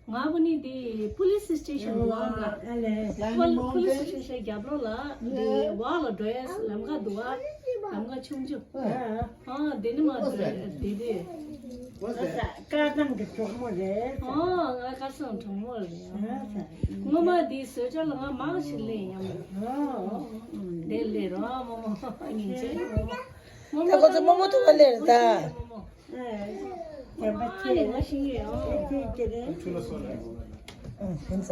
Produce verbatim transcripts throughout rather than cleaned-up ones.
ང་བ་ནི་དེ་པུ་ལི་སི་སི་ཊེ་ཤན་འདུག་བ་ལ། པུ་ལི་སི་ཊེ་ཤན་རྒྱབ་ལོགས་ལ་དེ་བ་ལ་འགྲོ་ཡས་ལམ་ཁ་འདུག་བ། ལམ་ཁ་ཆུང་ཆུང་། ཨ་དེ་ནི་མ་འགྲོ་ཡས་དེ་དེ། ཀ་དང་གི་གྲོགས་མོ་རེད། ཨ་ང་ཁ་སང་གྲོགས་མོ་རེད། ཨ་ས། ངོ་མ་དེ་བཟོས་ཆ་ལ་ང་མང་ཞིག་ལེན་ཡང་། ཨ་དེ་ལས་རོ་མོ་མོ་སྙིང་རྗེ། ད་ཁོ་ཚོ་རྨོ་མོ་ཐུག་པ་ལས་རེད་ད། རྨོ་མོ། ཨ་ནི་ང་ཤེས་ཡོད། ཨ་ཡིན་ས།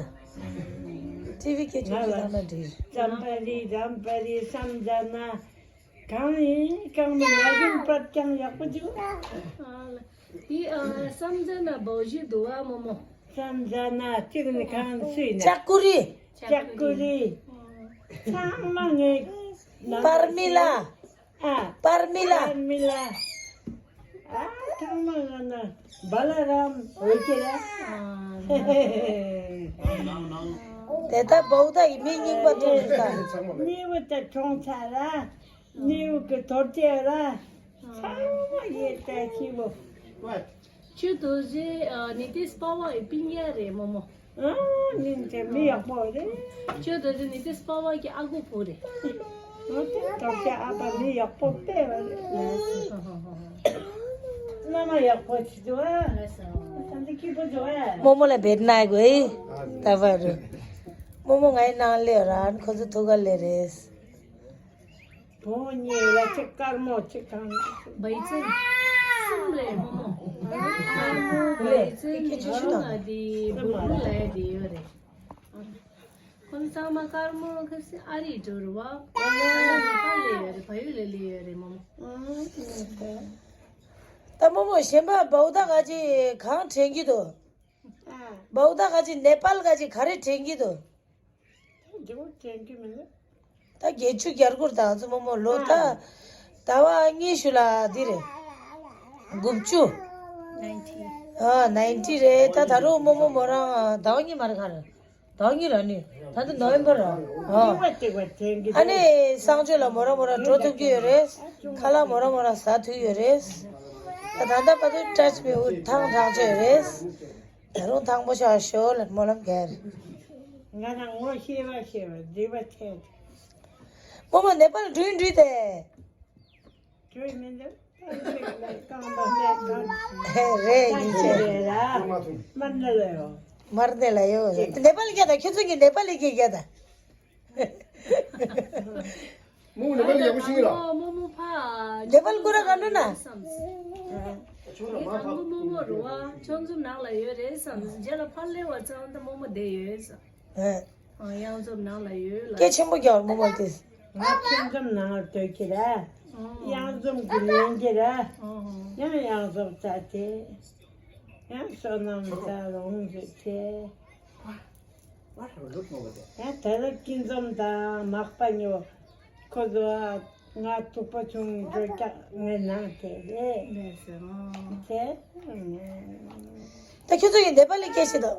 ཊི་ཝི་སྐད་ཆ་ཞིག་བཏང་ན་འགྲིག་རེད། ཙམ་པ་རི་རམ་པ་རི་བསམ་བྱ་ན། གང་ཡིན་གང་མིན་ང་ཡིན་པར་ཀྱང་ཡག་པོ་འདུག་ཨ་ལ། དེ་ཨ་བསམ་བྱ་ན་བོ་ཞིག་འདུག་ཨ་མོ་མོ། བསམ་བྱ་ན་གཅིག་ནི་གང་སུ་ཡིན་ན། ལྕགས་ཀུ་རི། ལྕགས་ཀུ་རི། ཚང་མ་ངའི་ནང་པར་མི་ལ། ཨ། པར་མི་ལ། པར་མི་ལ། ཨ་ཚང་མ་ང་ན་བ་ལ་རམ་འོད་ཀྱི་ར། དེ་ལྟར་བོའུ་ད་ཡི་མི་རྙིང་པ་ཐོང་ཞིག་དང་། ནི་བུ་ད་གྲོང་ཚ་ར། ནེའུ་གི་དོར་ཏེ་ར། ཚང་མ་ཡེ་ཏ་ཁྱི་བོ། ཁྱོད་དོ་རྗེ་ནི་ཏི་སྤ་བ་ཡི་པིན་ཡ་རེད་མོ་མོ། ཨ་ནི་དེ་མི་ཡག་པོ་རེད། ཁྱོད་དོ་རྗེ་ནི་ཏི་སྤ་བ་གི་ཨ་ཁུ་བུ་རེད། ཨ་དེ་དོར་ཏེ་ཨ་ཕ་མི་ཡག་པོ་དཔེ་བ་རེད། མནའ་མ་ཡག་པོ་ཅི་འདུག་ཨ། ད་འདི་སྐྱིད་པོ་འདུག་ཨ། རྨོ་མོ་ལ་བེད་ནའི་གོ་ཨི། ད་བར་རུ། རྨོ་མོ་ངའི་ནང་ལས་ར་ཁོ་ཚོ་ཐུག་ག་ལས་རེད། བོ་ཉེ་ལ་ཅིག་དཀར་མོ་ཅིག་གང་། བའི་ཙེན་གསུམ་རེད་མོ་མོ། དཀར་མོ་བའི་ཙེན་ཁྱེད་ཆུ་ཆུ་དང་། ལ་དེ་བུ་མོ་ལ་དེ་ཡོད་རེད། ཁོང་ཚང་མ་དཀར་མོ་ཁ་སི་ཨ་རི་འགྲོ་རུ་བ། ཁོང་ཚང་མ་ནེ་པཱལ་ལ་ཡོད་རེད། བལ་ཡུལ་ལ་ལ་ཡོད་རེད་མོ་མོ། ད་མོ་མོ་གཞན་པ་བའུ་ད་ག་ཅི་གང་དྲན་གྱི་འདུག་བའུ་ད་ག་ཅི་ནེ་པཱལ་ག་ཅི་ག་རེ་དྲན་གྱི་འདུག་འདི་མོ་དྲན་གྱི་མི་འདུག་ད་བརྒྱད་ཅུ་གྱ་དགུ་དང་ཚོ་མོ་མོ་ལོ་ད། ད་བ་གཉིས་ཤུ་ལ་འདི་རེད། དགུ་བཅུ། ཨ་ནའིན་ཊི་རེད། ད་ད་རུང་མོ་མོ་མོ་རང་ཟླ་བ་གཉིས་མ་རེད་ག་རེད། ཟླ་བ་གཉིས་ར་ནི། ད་ད་ནོ་ཝེམ་བར་ར། ཨ་ཨ་ནི་གསང་སྤྱོད་ལ་མོ་རང་མོ་རང་འགྲོ་ཐུབ་ཀྱི་ཡོད་རེད། ཁ་ལག་མོ་རང་མོ་རང་ཟ་ཐུབ་ཡོད་རེད། ད་ད་ལྟ་བར་དུ་ཊ་ཆི་མི་འུ་ཐང་ཐང་ཆོད་ཡོད་རེད། ད་རུང་ཐང་པོ་ཤོར་ཤོར་ལ་སྨོན་ལམ་རྒྱག་རེད། ང་རང་ངོ་ཤེས་པ་ཤེས་པ་འདྲིས་པ་ཆེ། སྔོན་མ་ནེ་པཱལ་འགྲོ་ཡིན་འགྲོ་ཡིན་ཏེ། འགྲོ་ཡིན་མི་འདུག་རྐང་པ་མེད་གང་། རེད་ཡིན་ཆེ། མར་ནེ་ལ་ཡོད། མར་ནེ་ལ་ཡོད། ནེ་པཱལ་སྐད་དང་ཁྱོད་ཚོ་གི་ནེ་པཱལ་སྐད་རྒྱག་དང་། མོ་ནེ་པཱལ་ཡག་པོ་ཤེས་ལ། མོ་མོ་ཕ། ནེ་པཱལ་ཀུ་ར་ག་འགྲོ་ན། ངའི་དང་པོ་མོ་མོ་རུ་བ་ཆོང་ཚུ་ནང་ལ་ཡོད་རེད་བསམ། རྗེས་ལ་ཕར་སླེབས་པ་ཙང་ད་མོ་མོ་བསྡད་ཡོད་བསམ། ཨ་གཡང་འཛོམས་ནང་ལ་ཡོད་ལ། སྐད་ཆེན་པོ་རྒྱག་མོ་མོ་དེ། ང་ཁྱིམ་འཛོམས་ནང་ལ་སྡོད་ཀྱི་ར། གཡང་འཛོམས་ཀྱི་ལེན་གྱི་ར། ཡང་གཡང་འཛོམས་ཙ་དེ། ཡང་བསོད་ནམས་ཙ་རུང་ཟེར་དེ། ཡང་དེ་ལ་སྐྱིད་འཛོམས་དང་མག་པ་ཉོ། ཁོ་ཚོ་ང་སྡུག་པོ་བྱུང་འགྲོ་ཀྱང་ངའི་ནང་དེ་རེད། ལགས་སོ། དེ། ད་ཁྱོད་ཚོ་ཡི་ནེ་པ་ལི་སྐད་ཤེས་དང་།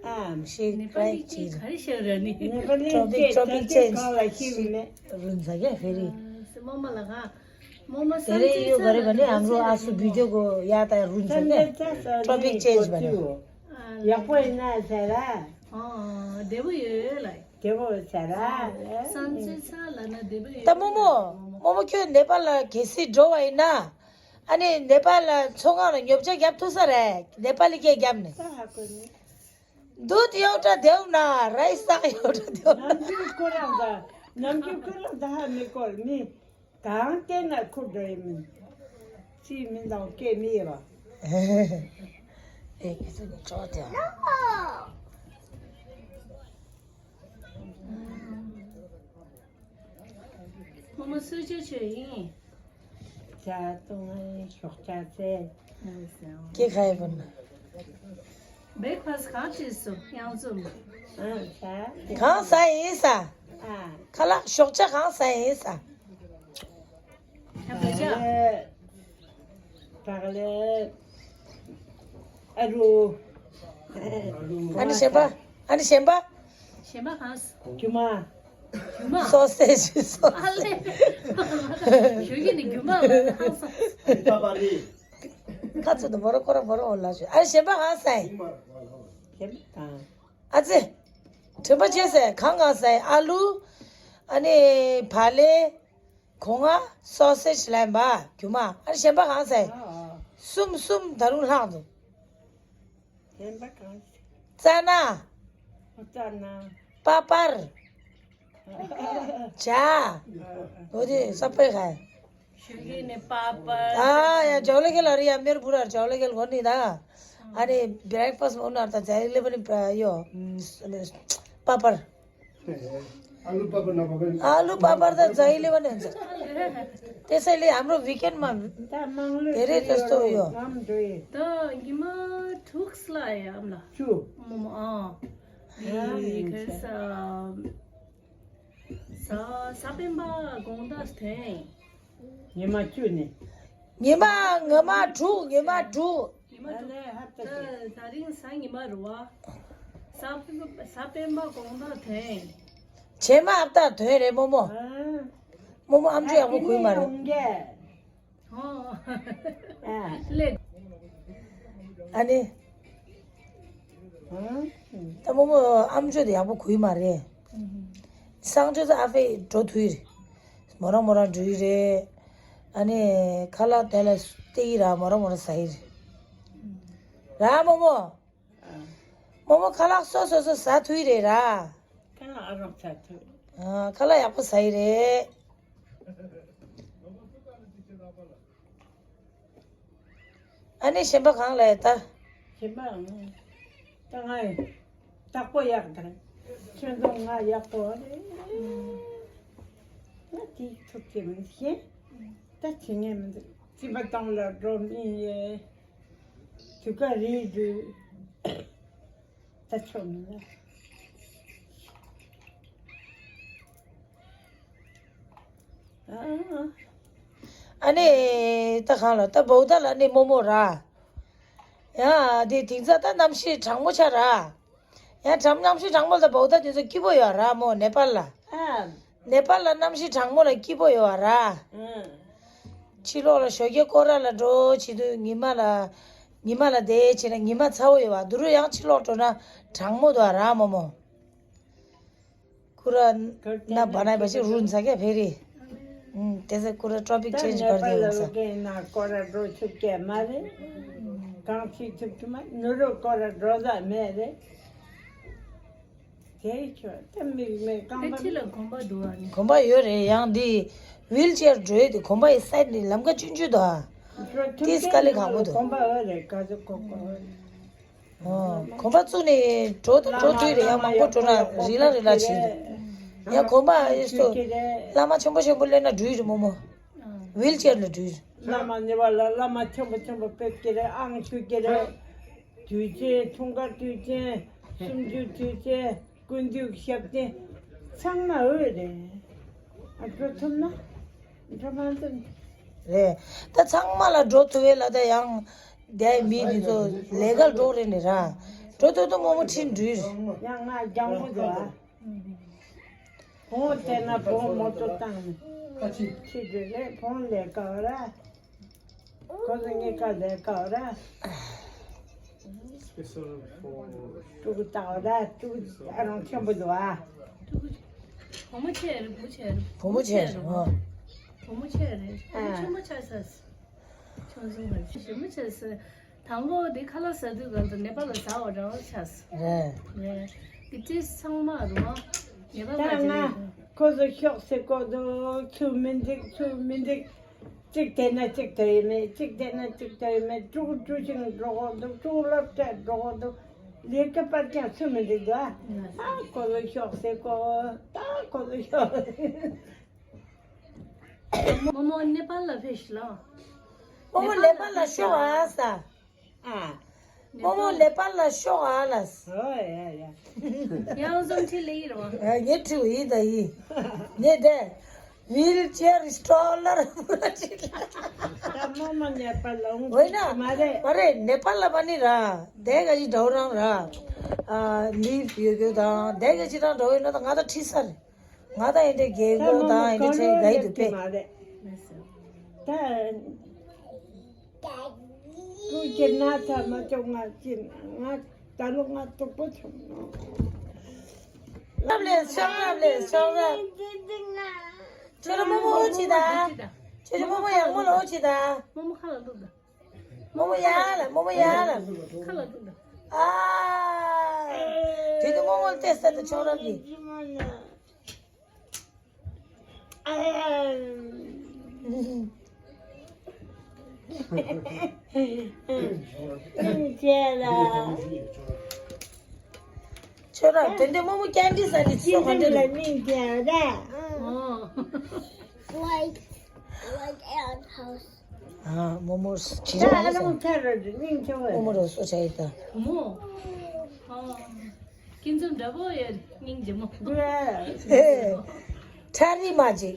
ཨ། ཤེས་ནེ་པ་ལི་སྐད་ག་རེ་ཤེས་ར་ནི། ནེ་པ་ལི་ཊོ་པིག་སྐད་ཊོ་པིག་ད་ཆེན་ཇི་གང་ལ་ཤེས་མེད། རུན་ཟ་ག་ཧྥེ་རི། སི་མོ་མ་ལ་ག་མོ་མ་དེ་རེ་ཡོད་ག་རེ་བ་ནི་ཨམ་རོ་ཨ་སུ་བི་ཌིའོ་གོ་ཡ་ད་རུན་ཟ་ག་ཊོ་པིག་ཆེན་ཇི་བ་ནི། ཡག་པོ་ཡིན་ན་ཟེར་ར། ཨ་བདེ་པོ་ཡོད་ལ། དེ་བོ་ཟེར་ར། སང་ཚེ་ཚ་ལ་ན་བདེ་པོ་ཡོད། ད་རྨོ་མོ། རྨོ་མོ་ཁྱོད་ནེ་པ་ལ་གལ་སྲིད་འགྲོ་བ་ཡིན་ན། ཨ་ནི་ནེ་པ་ལ་མཚོ་སྒང་ལ་ཉོ་ཆ་རྒྱབ་ཐུབ་ས་རེད། ནེ་པ་ལི་སྐད་རྒྱབ་ནས། ད་ཧ་གོ་ནི། दूध एउटा देऊ न, राइस साग एउटा देऊ न। ནམ་རྒྱུན་ཁོ་རང་ད། ནམ་རྒྱུན་ཁོ་རང་ད་ཧ་མི་གོ་མི། གང་བལྟས་ན་ཁུ་འགྲོ་ཡི་མིན། ཅི་མིན་དང་སྐད་མི་ཡོད་པ། ཨེ་ཁྱེད་ཚོ་ནི་ཅོག་དེ། ཁོ་མོ་གསོལ་ཇ་མཆོད་ཡིན། ཇ་བཏུང་ཞོགས་ཇ་ཟས། ཀྱེ་ཁ་ཡི་བུན། བེག་ཕ་སི་གང་བྱས་སོ་གཡང་འཛོམས། ཨ་ཇ། གང་ཟ་ཡིན་ས། ཨ། ཁ་ལག་ཞོགས་ཇ་གང་ཟ་ཡིན་ས། ཨ་ཇ། ད་ག་ལེ། ཨ་རུ། ཨ་ནི་གཞན་པ། ཨ་ནི་གཞན་པ། གཞན་པ་གང་ས། རྒྱུ་མ། རྒྱུ་མ། སོ་སེ་ཇི་སོ། ཨ་ལེ། ཞུ་གི་ནི་རྒྱུ་མ་ཧང་སང་། ཁ་ཚུ་དུ་མོ་རོ་ཁོ་ར་མོ་རོ་འོ་ལ་ཞུ། ཨ་ནི་གཞན་པ་གང་ས་ཡིན། ཨ་ཙི། དྲན་པ་བྱས་ཟེར་གང་གང་ཟེར་ཨ་ལུ། ཨ་ནི་བག་ལེབ། སྒོ་ང་། སོ་སེ་ཇི་ལབ་པ་རྒྱུ་མ། ཨ་ནི་གཞན་པ་གང་ཟེར། གསུམ་གསུམ་ད་རུང་ལྷག་འདུག་གཞན་པ་གང་ཟེར། རྩ་ན། རྩ་ན། པ་པར། ཇ། འོ་དེ་ས་པའི་ཁ། ཞུ་གི་ནི་པ་པར། ཨ་ཡ་ཇོ་ལེ་གེ་ལ་རི་ཡ་མེར་བུ་ར་ཇོ་ལེ་གེ་ལ་གོ་ནི་ད། ཨ་ནི་བྷི་རེག་ཕ་སི་མོ་ནར་ད་ཇ་ལེ་བ་ནི་ཡོ། པ་པར། आलू पापड़ ना पापड़। आलू पापड़ त जहिले पनि हुन्छ। त्यसैले हाम्रो विकेन्डमा धेरै जस्तो उयो। त ཉི་མ་དྲུག་ལ་ཡ་ཨམ་ལ། ཆུ། མོ་མོ་ཨ། ཨ་ནི་ཁར་ས་ས་ས་པེན་པ་དགོང་དག་ཐེངས། ཉི་མ་བཅུ་ནས། ཉི་མ་ངོ་མ་དྲུག་ཉི་མ་དྲུག་ཉི་མ་དྲུག་ཨ་ལས་ཧ་ད་ད་རིང་གཟའ་ཉི་མ་རེད་བ། ས་པེན་པ་ས་པེན་པ་དགོང་དག་ཐེངས། བྱེ་མ་ཨབ་ད་དོན་རེད་རྨོ་མོ། ཨ་རྨོ་མོ་ཨམ་ཅོག་ཡག་པོ་གུས་མ་རེད། ཨོ། ཨ་ལེ། ཨ་ནི། ད་རྨོ་མོ་ཨམ་ཅོག་དེ་ཡག་པོ་གུས་མ་རེད། སང་ཆོས་ཚོ་ཨ་ཕའི་འགྲོ་དུས་རེད། མོ་རང་མོ་རང་འགྲོ་ཡི་རེད། ཨ་ནི་ཁ་ལག་དེ་ལ་སྟེར་གི་ར་མོ་རང་མོ་རང་ཟ་ཡི་རེད། ར་རྨོ་མོ། རྨོ་མོ་ཁ་ལག་སོ་སོ་སོ་ཟ་ཐུབ་ཡི་རེད་ར། ཁ་ལག་ཨ་རང་ཟ་ཐུབ། ཨ་ཁ་ལག་ཡག་པོ་ཟ་ཡི་རེད། ཨ་ནི་གཞན་པ་གང་ལས་ད། གཞན་པའང་། ད་ང་ཡི་བདག་པོ་ཡག་དང་། ཁྱོད་ཚོ་ང་ཡག་པོ་རེད། ང་དེ་ཐུག་གི་མི་ཤེས། ད་བྱེད་ངེས་མི་འདུག་སྤྱི་པ་བཏང་ལ་འགྲོ་མི་ཡེ། དུས་ཀ་རེད་འདུག་ད་ཆོག་མི་ལ། ཨ་ནི་ད་གང་ལ་ད་བོའུ་ད་ལ་ནི་རྨོ་མོ་ར། ཡ་དེ་དེང་སང་ད་གནམ་གཤིས་གྲང་མོ་ཆགས་ར། ཡ་གྲང་གནམ་གཤིས་གྲང་མོ་ལ་ད་བོའུ་ད་དེ་ཚོ་སྐྱིད་པོ་ཡོད་ར་མོ་ནེ་པཱལ་ལ། ནེ་པཱལ་ལ་གནམ་གཤིས་གྲང་མོ་ལ་སྐྱིད་པོ་ཡོད་ར། ཕྱི་ལོགས་ལ་ཞོགས་ཀས་སྐོར་ར་ལ་འགྲོ་བྱེད་དུས་ཉི་མ་ལ། ཉི་མ་ལ་བསྡད་བྱས་ན་ཉི་མ་ཚ་བོ་ཡོད་བ་འདུག་རུ་ཡང་ཕྱི་ལོགས་འགྲོ་ན་གྲང་མོ་འདུག་ར་མོ་མོ། ཁུ་ར་ན་བ་ན་བ་ཞིག་རུ་ན་ས་ཀྱ་ཕེ་རི། ཨུམ་དེ་ཚེ་ཁུ་ར་ཊོ་པིག་ཅེན་ཇི་གར་དེ་ཡོང་ས། སྐོར་ར་འགྲོ་ཆུབ་ཀྱི་མ་རེད། གང་ཅི་ཐུབ་ཐུབ་མ་ནུ་རོ་སྐོར་ར་འགྲོ་ས་མེད་རེད། དེ་ཆོ་ད་མིག་མེད་རྐང་པ་ཁྱི་ལ་གོམ་པ་འདུག་ཨ་ནི། གོམ་པ་ཡོད་རེད་ཡང་འདི་ཝིལ་ཅེར་འགྲོ་ཡས་དེ་གོམ་པ་ཡི་སའིད་ནི་ལམ་ཀ་ཆུང་ཆུང་དང་། འགྲོ་ཐུབ་ཏིས་དཀའ་ལས་ཁག་པོ་འདུག་གོམ་པ་ཡོད་རེད་ག་ཚོད་ཁོག་པ་ཡོད་རེད། ཨོ་གོམ་པ་བཙུགས་ནས་འགྲོ་དང་འགྲོ་དུས་རེད་ཡང་མང་པོ་འགྲོ་ན་རི་ལ་རི་ལ་བྱེད། ཡང་གོམ་པ་ཡོད་སོ། བླ་མ་ཆེན་པོ་ཆེན་པོ་སླེབས་ན་འགྲུལ་རེད་རྨོ་མོ། ཝིལ་ཅེར་ལ་འགྲུལ། བླ་མ་ནི་བ་ལ་བླ་མ་ཆེན་པོ་ཆེན་པོ་ཕེབས་ཀྱི་རེད་ཨང་ཞུ་གི་རེད། དུས་ཆེན་འཁྲུངས་སྐར་དུས་ཆེན་སུམ་ཅུ་དུས་ཆེན་སྐུ་མདུན་ཞབས་བརྟན་ཚང་མ་འོས་རེད། ཨ་འགྲོ་ཐུབ་ན་འགྲོ་མ་ཐུབ་ན། རེད། ད་ཚང་མ་ལ་འགྲོ་ཐུབ་བས་ལ་ད་ཡང་དེ་མི་འདི་ཚོ་ལས་ཀ་འགྲོ་རེད་ནི་ར། འགྲོ་ཐུབ་ཐུབ་རྨོ་མོ་ཁྲིད་འགྲུལ། ཡང་ང་རྒྱང་པོ་འགྲོ་ཨ། བོང་བལྟས་ན་བོང་མོ་ཏོ་བཏང་ནས་ཁྱི་དེ་ལས་བོང་ལས་ཀ་ར། ཁོ་ཚོ་གཉིས་ཀ་ལས་ཀ་ར། Special for ཕྲུ་གུ་བཏགས་ར་ཕྲུ་གུ་ཨ་རང་ཆེན་པོ་འདུག་ཨ། བུ་མོ་ཆེ་རེད་བུ་ཆེ་རེད། བུ་མོ་ཆེ་རེད་ཨ། བུ་མོ་ཆེ་རེད་བུ་མོ་ཆེན་པོ་ཆགས་ས། ཆུང་ཆུང་ལ་ཞིམ་པོ་བྱས་སོང་། དང་པོ་འདི་ཁ་ལག་ཟ་དུས་གང་དུ་ནེ་པ་ལ་ཟ་བ་འདྲ་བོ་ཆགས་སོང་། རེད། རེད། འདི་ཅི་ཚང་མ་རུང་བ། ནེ་པ་ལ་ད་ང་ཁོ་ཚོ་ཤོག་སེ་ཀོ་དུ་ཚུ་མི་འགྲིག་ཚུ་མི་འགྲིག་གཅིག་དེ་ན་གཅིག་དེ་ཡིན་མེད་གཅིག་དེ་ན་གཅིག་དེ་ཡིན་མེད་ཕྲུ་གུ་ཕྲུ་ཤིང་འགྲོ་གོ་འདུག་ཕྲུ་གུ་སློབ་གྲྭ་འགྲོ་གོ་འདུག་ལས་ཀ་པར་ཀྱང་ཚུ་མི་འགྲིག་འདུག་ཨ། ཨ་ཁོ་ཚོ་ཤོག་སེ་ཀོ་ད་ཁོ་ཚོ་ཤོག་རྨོ་མོ་ནེ་པཱལ་ལ་ཕེབས་ཤིག་ལ། རྨོ་མོ་ནེ་པཱལ་ལ་ཤོག་ཨ་ས། ཨ། རྨོ་མོ་ནེ་པཱལ་ལ་ཤོག་ཨ་ལ་ས། ཨོ་ཡ་ཡ། ཡང་བཟོ་འཕྲིན་ལས་ཡིན་རོ། ཨ་ངས་ཁྲིད་ཡིན་ད་ཡིན། ངས་དེ། ཝིལ་ཅེར་སི་ཊོ་ལར་པུ་ར་ཁྲིད་ལ། ད་རྨོ་མོ་ནེ་པཱལ་ལ་འོང་ཝེ་ན། མ་རེད། མ་རེད་ནེ་པཱལ་ལ་མ་ནི་ར། དེ་ག་ཅི་འདྲ་བོ་རང་ར། ཨ་ལིབ་ཡོད་རྒྱུ་དང་དེ་ག་ཅི་རང་འདྲ་བོ་ཡོད་ན་ད་ང་ད་ཁྲིད་ས་རེད། ང་ད་ཨེ་འདྲའི་རྒྱལ་སྒོ་དང་ཨེ་འདྲའི་ཆེ་ག་ཡི་དུ་པེ། ད་ཀུ་ཀྱི་ན་ཚ་མ་ཅོག་ང་ཅི་ང་ ད་ལོ་ང་སྡུག་པོ་བྱུང་ནོ། རབ་ལས་ཤོག་རབ་ལས་ཤོག་རབ། ཁྱོད་རང་རྨོ་མོ་ཨོ་ཅི་ད། ཁྱོད་རང་རྨོ་མོ་ཡག་མོ་ལ་ཨོ་ཅི་ད། རྨོ་མོ་ཁ་ལ་འདུག་ད། རྨོ་མོ་ཡ་ལ་རྨོ་མོ་ཡ་ལ། ཁ་ལ་འདུག་ད། ཨ། དེ་དུས་རྨོ་མོ་ལ་བལྟས་ས་དུ་ཁྱོད་རང་གི། ཁྱོད་རང་དེ་འདྲའི་རྨོ་མོ་ཀན་ཌི་ཟ་ནི་ཚོ་ག་འདྲ་རེད། Like, like at house. ཨ། རྨོ་མོ་ཇི་ལྟར་རྨོ་མོ་རོ་སོ་ཆ་ཡི་ད། རྨོ། ཨ། ཁྱེད་ཚོ་འདྲ་པོ་ཡོད། སྙིང་རྗེ་མོ། ཧེ། ཁྲ་རི་མ་ཅིག་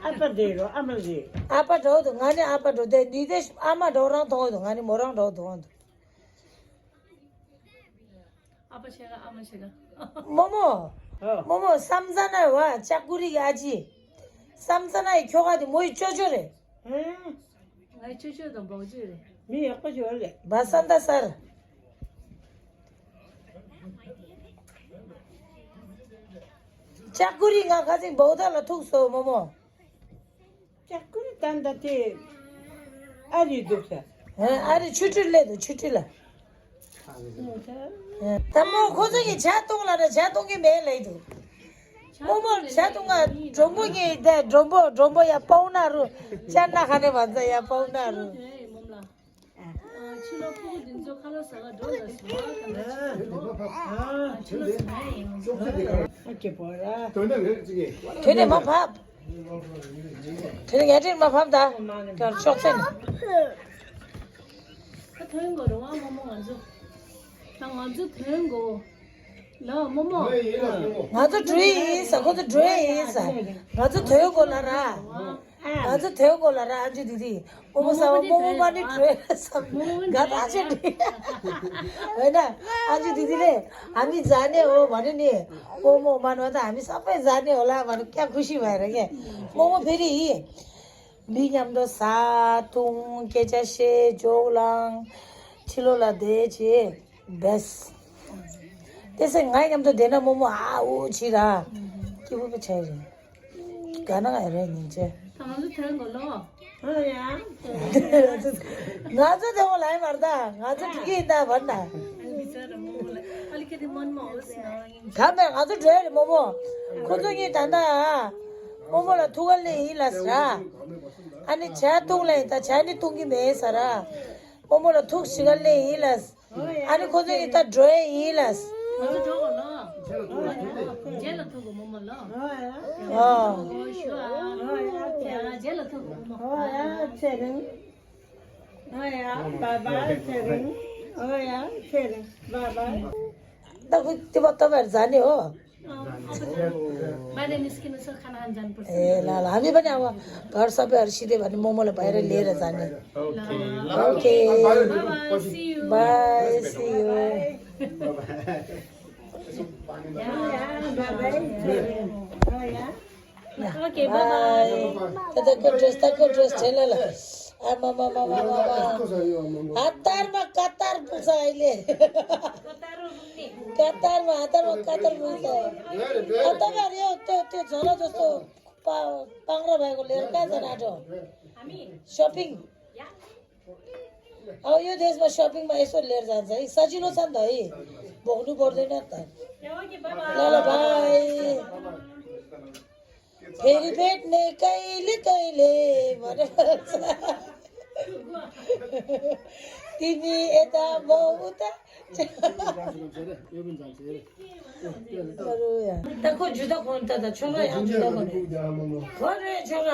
ཨ་ཕ་དེ་རོ་ཨ་མ་རེད། ཨ་ཕ་འགྲོ་འདུག་ང་ནི་ཨ་ཕ་འགྲོ་དེ་འདི་དེ་ཨ་མ་འགྲོ་རང་མཐོང་འདུག་ང་ནི་མོ་རང་འགྲོ་འདུག་འོང་འདུག་ཨ་ཕ་ཆེ་ག་ཨ་མ་ཆེ་ག་རྨོ་མོ། ཨ། རྨོ་མོ་བསམ་ཚ་ན་བ་ལྕགས་ཀུ་རི་གི་ཨ་ཅི། བསམ་ཚ་ན་ཡི་ཁྱོ་ག་དེ་མོ་ཡི་ཅོ་ཅོ་རེད། ཧུམ། ང་ཅོ་ཅོ་དང་བག་ཅོ་རེད། མི་ཡག་པོ་ཞིག་རེད། བ་ས་མཐའ་གསར། ལྕགས་ཀུ་རི་ང་ཁ་སང་བོའུ་ཐང་ལ་ཐུག་སོང་རྨོ་མོ། ལྕགས་ཀུ་རི་ད་ལྟ་དེ་ཨ་རི་འདུག་ས། ཧེ། ཨ་རི་ཆུ་ཁྲུས་སླེབས་འདུག་ཆུ་ཁྲུས་ལ། ད་མོ་ཁོ་ཚོ་གིས་ཇ་བཏུང་ལབ་ན་ཇ་བཏུང་གི་མེད་ལབ་འདུག་རྨོ་མོར་ཇ་བཏུང་ང་མགྲོན་པོ་ངས་དེ་མགྲོན་པོ་མགྲོན་པོ་ཡ་པའུ་ན་རུ་ཅན་ན་ཁ་ནས་མ་ཛ་ཡ་པའུ་ན་རུ། ཕྱི་ལོགས་ཕྲུ་གུ་འདི་ཚོ་ཁ་ལག་ཟ་ག་འགྲོ་ལ་ཟ་ག་ལ་ཕྱི་ལོགས་ཟ་ཡིན། ཕྱི་ལོགས་ཟ་ཡིན། དོན་དག་རེད་ཅིག་ཡིན། དེ་ནས་མ་བབ། དེ་ནས་ངས་དྲིན་མ་བབ་ད། ཀྱང་ཤོག་ཚེ་ནས། ད་ཐོན་དགོས་རེད་བ་རྨོ་མོ་ང་ཚོ། ད་ང་ཚོ་ཐོན་དགོས། ལ་རྨོ་མོ། ང་ཚོ་འགྲོ་ཡི་ཡིན་ས། ཁོ་ཚོ་འགྲོ་ཡི་ཡིན་ས། ང་ཚོ་ཐོན་དགོས་ལ་ར། ང་ཚོ་ཐོན་དགོས་ལ་ར། ཨ་ཅོ་དི་དི། རྨོ་མོ་ས་བ་རྨོ་མོ་མ་ནི་འགྲོ་ཡི་ས། དགའ་ཐག་ཆོད་འདི། འོ་ན། ཨ་ཅོ་དི་དི་ལེ། ཨ་མི་ཛ་ནེ་འོ་མ་ནི་ནི། རྨོ་མོ་མ་ནོ་ད་ཨ་མི་ས་པའི་ཛ་ནེ་འོ་ལ་མ་ནི་ཀྱ་ཁུ་ཤི་བ་ར་གེ། རྨོ་མོ་ཕེ་རི་ཡི། མི་མཉམ་དུ་ཟ་འཐུང་སྐད་ཆ་བཤད་ཇོག་ལངས། ཕྱི་ལོགས་ལ་བསྡད་བྱེད། བེས། དེ་སེ་ང་མཉམ་དུ་བསྡད་ན་རྨོ་མོ་ཨ་འུ་བྱེད་ར། སྐྱིད་པོ་པོ་ཆགས་རེད། དགའ་ན་ང་རེད་སྙིང་རྗེ། ད་ང་ཚོ་ཐོན་དགོས་ལོ། ཨ་ཡ། ང་ཚོ་དེ་འོ་ལ་ཡི་མར་ད་ང་ཚོ་འགྲིག་གི་ཡིན་ད་བར་ན། ཨ་ལི་ཁེ་དེ་མོན་མོ་འོ་སི་ན་ཡིན། ག་མེད་ང་ཚོ་འགྲོ་ཡ་རེད་རྨོ་མོ། ཁོ་ཚོ་གཉིས་ད་ལྟ། རྨོ་མོ་ལ་ཐུག་ག་ལེ་ཡིན་ལ་ཟ། ཨ་ནི་ཇ་བཏུང་ལེ་ཡིན་ད་ཇ་ནི་བཏུང་གི་མེད་ཟ་ར། རྨོ་མོ་ལ་ཐུག་ཞིག་ག་ལེ་ཡིན་ལ། ཨ་ནི་ཁོ་ཚོ་གཉིས་ད་འགྲོ་ཡ་ཡིན་ལ། ང་ཚོ་འགྲོ་དགོས་ལོ། རྗེས་ལ་ཐུག་དགོས་རྨོ་མོ་ལོ། ཨོ། ཨོ་ཞུ་ཨ། རྗེས་ལ་ཐུག་དགོས་རྨོ་མོ། ཨོ་ཡ་ཚེ་རིང་། ཨོ་ཡ་བཱའི་བཱའི་ཚེ་རིང་། ཨོ་ཡ་ཚེ་རིང་། བཱའི་བཱའི། ད་ཁོ་ཏི་བ་ཏོ་བར་ཛ་ནི་ཨོ། My name is Kinoso Kanahan Janpur. ཨེ་ལ་ལ་ཨ་མི་བ་ནི་ཨ་བ་བར་ས་བར་ཤི་དེ་བ་ནི་རྨོ་མོ་ལ་བའི་ར་ལེ་ར་ཛ་ནི། Okay. Okay. Bye bye. See you. Bye. See you. Yeah, yeah, bye bye. Oh, yeah. Okay, bye bye. ད་ད་ཁོ་ཌེ་རེས་ད་ཁོ་ཌེ་རེས་བྱེད་ལ་ལ། ཨ་མ་མ་མ་མ་མ་མ། ཨ་ཏར་མ་ཀ་ཏར་པུ་ས་ཨི་ལེ། ཀ་ཏར་མ་ཨ་ཏར་མ་ཀ་ཏར་པུ་ས། ཨ་ཏར་མ་རེ་ཨོ་ཏོ་ཏེ་ཛོ་ར་ཛོ་སོ་པ་པང་ར་བའི་གོ་ལེར་ཀ་ས་ན་ཏོ། ཤོ་པིང་། ཨའོ་ཡོ་དེས་མ་ཤོ་པིང་མ་ཨེ་སོ་ལེར་ཛ་ཛ་ཨི་ས་ཅི་ལོ་ཚན་ད་ཨི། བོག་ནུ་བོར་དེ་ན་ད། ལ་ལ་བའི། ཕེ་རི་བེད་ནེ་ཀའི་ལེ་ཀའི་ལེ་མ་རེ་བ་ཚ། ཏི་ནི་ཨེ་ད་མོ་ཨུ་ད། ཨ་རུ་ཡ། ད་ཁོ་ཇུ་ད་ཁོ་ད་ད་ཆོ་ར་ཡང་ཇུ་ད་ཁོ་ནི། ཁོ་རེ་ཆོ་ར།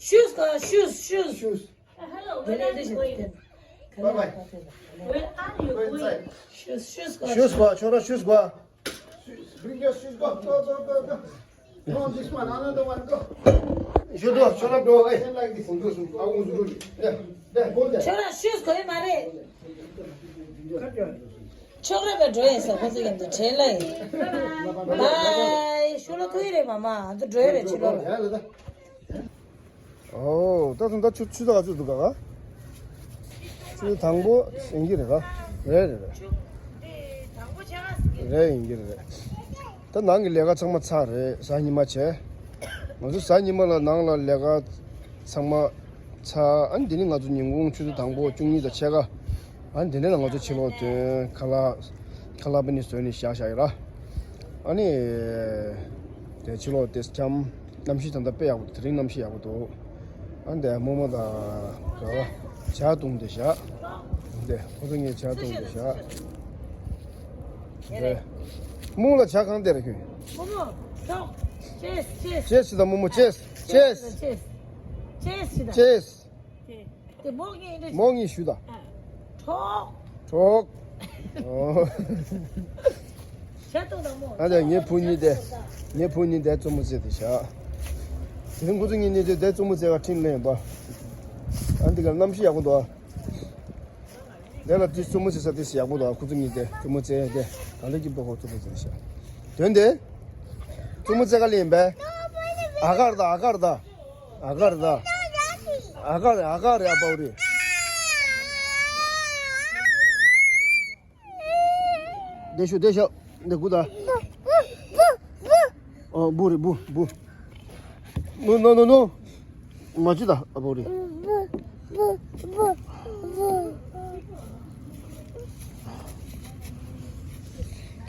Shoes ག shoes shoes. Shoes. Hello, where are you going? Bye bye. Where are you going? Shoes shoes ག Shoes ག་ཆོ་ར་shoes ག Bring your shoes, go, go, go, go, go. No, this one, another one, go. You do, shut up, go away. Stand like this. Don't do this. I won't do it. There, there, go there. ཆོ་ར་shoes གོ་ཡི་མ་རེད། ཆོ་ར་བའི་འགྲོ་ཡིན་ས་ཁོ་ཚོ་ཡང་དུ་དྲན་ལ་ཡིན། Bye. ཤུ་ལོ་ཐུ་ཡི་རེད་མ་མ་ང་ཚོ་འགྲོ་ཡི་རེད་ཕྱི་ལོགས་ལ། ཨོ། ད་དུང་ད་ཆུ་ཆུ་ཚོད་ག་ཚོད་འདུག་ག་ཆུ་དང་པོ་ཟིན་གྱི་རེད་ག་རེད་རེད་རེད། རེད། ཡིན་གྱི་རེད། ད་ནང་གི་ལས་ཀ་ཚང་མ་ཚར་རེད། གཟའ་ཉི་མ་བྱས། ང་ཚོ་གཟའ་ཉི་མ་ལ་ནང་ལ་ལས་ཀ་ཚང་མ་ཚར། ཨ་ནི་འདི་ནི་ང་ཚོ་ཉིན་གུང་ཆུ་ཚོད་དང་པོ་བཅུ་གཉིས་དང་ཕྱེད་ཀ་ཨ་ནི་འདི་ནས་ལ་ང་ཚོ་ཕྱི་ལོགས་ཐོན། ཁ་ལག་ཁ་ལག་པ་ནི་བཟོས་ནས་བཞག་བཞག་ཡོད་ར། ཨ་ནི་དེ་ཕྱི་ལོགས་དེ་འཁྱམ། གནམ་གཤིས་ད་ལྟ་དཔེ་ཡག་པོ་འདུག་དེ་རིང་གནམ་གཤིས་ཡག་པོ་འདུག་ཨ་འདི་རྨོ་མོ་དང་ག་བ་ཇ་བཏུང་དེ་བཞག་འདི་ཁོ་ཚོ་ངས་ཇ་བཏུང་དེ་བཞག་རེད། རྨོ་ལ་ཇ་གང་དེ་རེད་ཁྱོད། རྨོ་མོ། ཅེས་ཅེས། ཅེས་ཅེས་དང་རྨོ་མོ་ཅེས་ཅེས། ཅེས་ཅེས་ཅེས། ཅེས། དེ་དེ་མོག་གཉིས་འདྲ། མོག་གཉིས་ཞུ་ད། གྲོགས། གྲོགས། ཨོ། ཞལ་ཏོག་དང་མོ། ཨ་ད་ངའི་བུ་གཉིས་དེ། ངའི་བུ་གཉིས་དེ་བཙུན་མོ་བཙས་དེ་བཞག་དེ་རིང་ཁོ་ཚོ་གཉིས་གཉིས་དེ་བཙུན་མོ་བཙས་ཀ་ཁྲིད་ལེན་པ། ཨ་འདི་ག་གནམ་གཤིས་ཡག་པོ་འདུག་དེ་ལ་དེ་བཙུན་མོ་བཙས་ས་དེ་ཡག་པོ་འདུག་ཁོ་ཚོ་གཉིས་དེ་བཙུན་མོ་བཙས་དེ་ག་ལེ་གི་པོ་ཁོ་བཙུན་མོ་བཙས་ཤག་དོན་དེ། བཙུན་མོ་བཙས་ཀ་ལེན་པས། ཨ་གར་ད་ཨ་གར་ད། ཨ་གར་ད། ཨ་གར་ཨ་གར་ཨ་པའོ་རི། དེ་ཤོ་དེ་ཤོ། འདི་དགུ་ད། ཨོ་བུ་རི་བུ་བུ། ནོ་ནོ་ནོ་ནོ། མ་ཅི་ད་ཨ་པའོ་རི།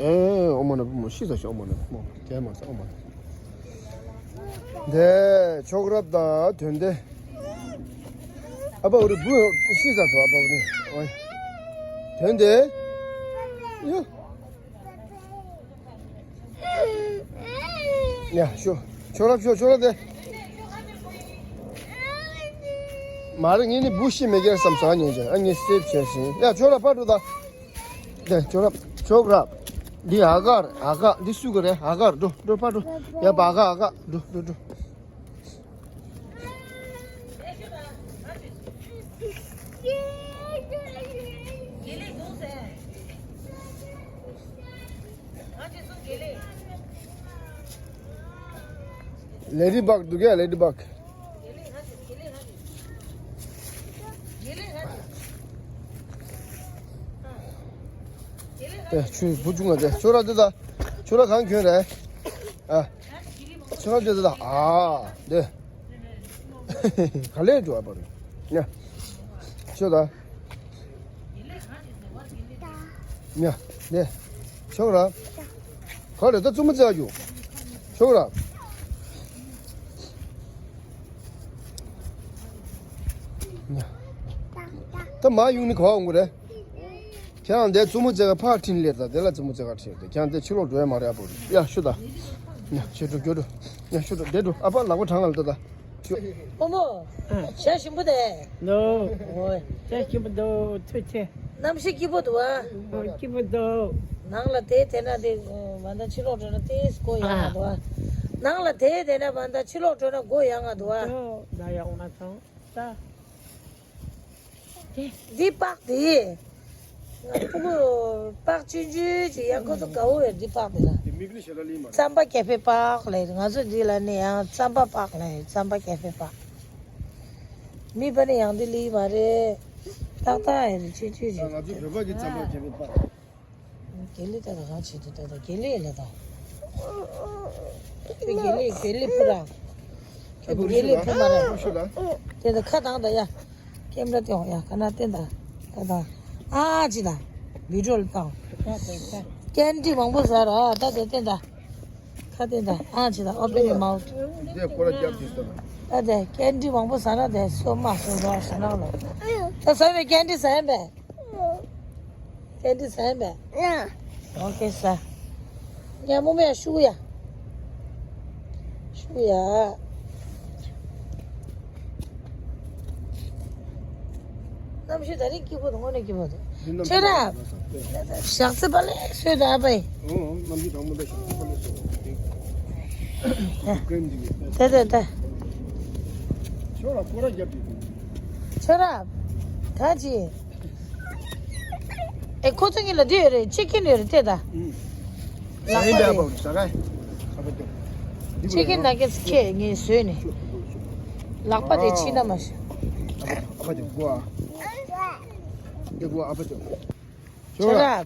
ཨེ་ཨོ་མ་ན་བུ་མོ་ཤི་ས་ཤི་ཨོ་མ་ན་བུ་མོ་དེ་མ་ས་ཨོ་མ་ན། འདི་ཆོག་རབ་དང་དོན་དེ། ཨ་པ་འོ་རེ་བུ་ཤི་ས་ཐོ་ཨ་པ་འོ་རེ། ཨོ། དོན་དེ། ཡོ། ཡ་ཤོ། ཆོག་རབ་ཤོ་ཆོག་རབ་དེ། མ་རེད་ངས་ནི་བུ་ཤི་མེད་ཀྱང་བསམ་ས་ཉན་ཅན་ཨ་ངས་སེབ་བྱས་ཤིང་ཡ་ཆོག་རབ་ཕར་འགྲོ་ད། དེ་ཆོག་རབ་ཆོག་རབ། འདི་ཨ་གར་ཨ་ག་འདི་སུ་ག་རེད་ཨ་གར་འགྲོ་འགྲོ་ཕར་འགྲོ། ཡ་པ་ཨ་ག་ཨ་ག་འགྲོ་འགྲོ་འགྲོ། ལེ་ཌི་བག་འདུག་གས་ལེ་ཌི་བག་དེ་ཆུ་བུ་ཆུང་བ་དེ་ཆུ་ར་དེ་ད་ཆུ་ར་གང་གྱོན་རེད། ཨ། ཆུ་ར་དེ་ད་ཨ་དེ། ག་ལེ་འགྲོ་བ་རེད། ཉ། ཆུ་ད། ཉ། དེ། ཆུ་ར། ག་ལེ་ད་བཙུན་མོ་བཙལ་རྒྱུ། ཆུ་ར། ཉ། ད་མ་ཡུང་ནི་ག་བ་འོང་གི་རེད། ཁྱེད་རང་འདིར་བཙུན་མོ་བཙལ་ག་ཕར་ཁྲིད་ལེར་དང་དེ་ལ་བཙུན་མོ་བཙལ་ག་ཁྲིད་དེ་ཁྱེད་རང་འདིར་ཕྱི་ལོགས་འགྲོ་ཡ་མ་རེད་ཨ་པོ་རེད། ཡ་ཤུ་ད། ཡ་ཤུ་འགྲོ་རྒྱུ་འགྲོ། ཡ་ཤུ་འགྲོ་འདིར་འགྲོ་ཨ་ཕ་ལག་པ་གྲང་ང་ལ་ད་ད། ཤུ། བུ་མོ། ཨ། ཞལ་ཞིམ་པོ་དེ། ནོ། འོ། ཞལ་ཞིམ་པོ་འདུག་ཐུགས་ཆེ། གནམ་གཤིས་སྐྱིད་པོ་འདུག་ཨ། འོ་སྐྱིད་པོ་འདུག་ནང་ལ་དེ་དེ་ན་དེ་མ་ད་ཕྱི་ལོགས་འགྲོ་ན་དེ་སྒོ་ཡང་མ་འདུག་ཨ། ནང་ལ་དེ་དེ་ན་མ་ད་ཕྱི་ལོགས་འགྲོ་ན་སྒོ་ཡང་མ་འདུག་ཨ། ད་ཡོང་མ་སོང་ད། འདི་པགས་དེ། ང་ཕྲུ་གུ་པགས་ཆུང་ཆུང་ཅིག་ཡང་ཁོ་ཚོ་དགའ་བོ་བས་འདི་པགས་དེ་ལ། རྩམ་པ་ཀེ་ཧྥེ་པགས་ལས་ང་ཚོ་འདི་ལ་ནི་ཡང་རྩམ་པ་པགས་ལས་རྩམ་པ་ཀེ་ཧྥེ་པགས། མི་པ་ནི་ཡང་འདི་ལི་མ་རེད། ཏག་ཏག་ཡ་རེད་ཆུང་ཆུང་ཅིག་ང་ཚོ་བོད་པ་གི་རྩམ་པ་ཀེ་ཧྥེ་པགས། དགེ་ལེགས་ད་ད་ག་བྱེད་དུ་ད་ད་དགེ་ལེགས་ལ་ད། ཁྱོད་དགེ་ལེགས་དགེ་ལེགས་ཕུ་ར། ཁྱོད་དགེ་ལེགས་ཕུ་མ་ར། དེ་ད་ཁ་བཏང་ད་ཡ། ཀེམ་ར་སྟོན་ཡ་ཁ་ན་བསྟན་ད། ད་ད། ཨ་ཅི་ད། བི་ཌིའོ་ལ་བཏང་། ཀེན་ཌི་མང་པོ་ཟ་ར་ད་དེ་བསྟན་ད། ཁ་བསྟན་ད་ཨ་ཅི་ད་open your mouth། དེ་ཁོ་ར་རྒྱབ་ཀྱི་ད། ད་དེ་ཀེན་ཌི་མང་པོ་ཟ་ན་དེ་སོ་མ་སོ་ར་ཟ་ན་ལོ། ད་ཟ་བའི་ཀེན་ཌི་ཟ་ཡ་མེད། ཀེན་ཌི་ཟ་ཡིན་པས། ཨོ་ཁེ་ཟ། ཡ་མོ་མོ་ཡ་ཤུ་ཡ། ཤུ་ཡ། གནམ་གཤིས་ད་རིང་སྐྱིད་པོ་འདུག་དངོས་གནས་སྐྱིད་པོ་འདུག་འདི་གནམ་ཁྱེད་ར། གཤིས་ཞག་རྩི་པ་ལས་སོས་ད་པའི། ཨོ་གནམ་གཤིས་གྲང་མོ་འདུག་ཞག་རྩི་པ་ལས་སོས། ཀེན་ཌི་གི། དེ་དེ་དེ། ཁྱོད་ལ་སྐོར་ར་རྒྱབ་ཀྱི་འདུག་ཁྱོད་ར། ད་ཅི། ཨེ་ཁོ་ཚོ་གཉིས་ལ་འདི་ཡོད་རེད་ཅི་ཀིན་ཡོད་རེད་ལྟོས་ད། ལག་པ་རེད། ཅི་ཀིན་ན་ཀེ་ཁྱེད་ངས་བཟོས་ནས། ལག་པ་དེ་ཕྱི་ན་མ་ཤི། ཁྱོད་ར།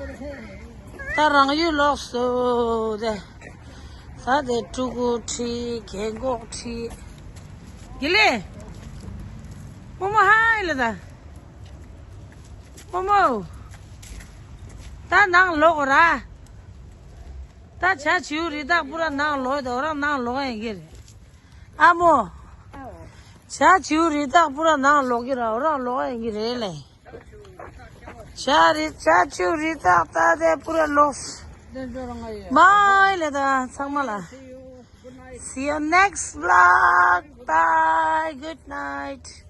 ད་རང་ཡུལ་ལོག་སོ་དེ། ད་དེ་ཕྲུ་གུ་ཁྲིད། རྒན་གོག་ཁྲིད། དགེ་ལེགས། རྨོ་མོ་ཧའི་ལ་ད། རྨོ་མོ། ད་ནང་ལོག་ར། ད་བྱ་བྱིའུ་རི་དྭགས་པུ་ར་ནང་ལོག་ཡོད་དོ། རང་ནང་ལོག་ཡིན་གྱི་རེད། ཨ་མོ། བྱ་བྱིའུ་རི་དྭགས་པུ་ར་ནང་ལོག་གི་ར། རང་ལོག་ཡིན་གྱི་རེད་ལེ། བྱ་རི་བྱ་བྱིའུ་རི་དྭགས་ད་དེ་པུ་ར་ལོག་སོང་། མ་ཡིན་ལེ་ད་ཚང་མ་ལ། See you next vlog. Bye. Good night.